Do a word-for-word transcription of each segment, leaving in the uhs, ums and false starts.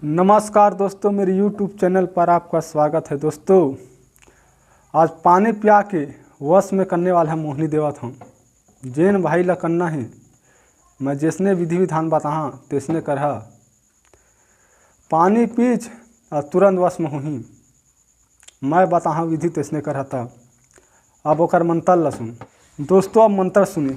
नमस्कार दोस्तों, मेरे YouTube चैनल पर आपका स्वागत है। दोस्तों, आज पानी पिया के वश में करने वाला मोहनी देवत हूँ। जेन भाई ला करना है, मैं जैसने विधि विधान बताहा तैसने करहा। पानी पीछ और तुरंत वश में होही। मैं बताहा विधि तैसने करहा। तब अब ओकर मंत्र ला सुन। दोस्तों, अब मंत्र सुने।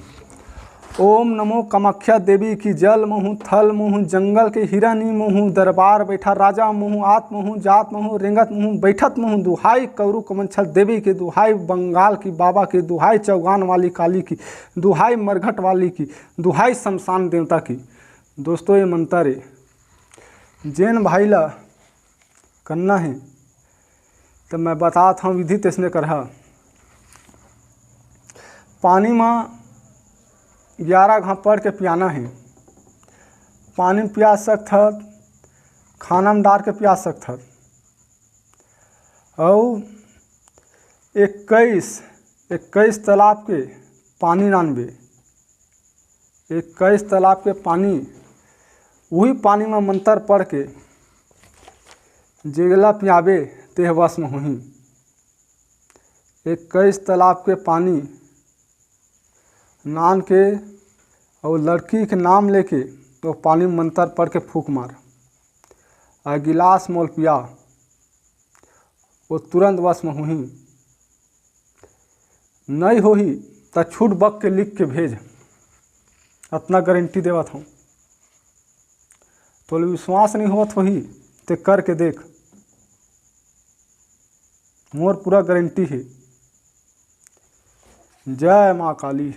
ओम नमो कामाख्या देवी की। जल महू, थल महू, जंगल के हिरनी महू, दरबार बैठा राजा महू, आत महू, जात महू, रेंगत महू, बैठत महू, दुहाई कौरू कमंछल देवी के, दुहाई बंगाल की बाबा के, दुहाई चौगान वाली काली की, दुहाई मरघट वाली की, दुहाई शमशान देवता की। दोस्तों, ये मंत्र है, जेन भाई ला करना है, तो मैं बतात हूँ विधि तैसने करहा। पानी में ग्यारह घाव पढ़ के पियाना है। पानी पिया सकत हत, खाना में डार के पिया सकत हत। अउ इक्कीस, इक्कीस तालाब के पानी नानबे। इक्कीस तालाब के पानी, वही पानी में मंत्र पढ़ के जेला पियाबे, तेह वश में होही। इक्कीस तालाब के पानी नान के अउ लड़की के नाम लेके तो पानी में मंत्र पढ़ के फूंक मार, आ गिलास मोल पिया, वो तुरंत वश में होही। नहीं होही त छूट बक के लिख के भेज, अतना गारंटी देवत हूँ। तोला विश्वास नहीं होत होही ते करके देख, मोर पूरा गारंटी है। जय माँ काली।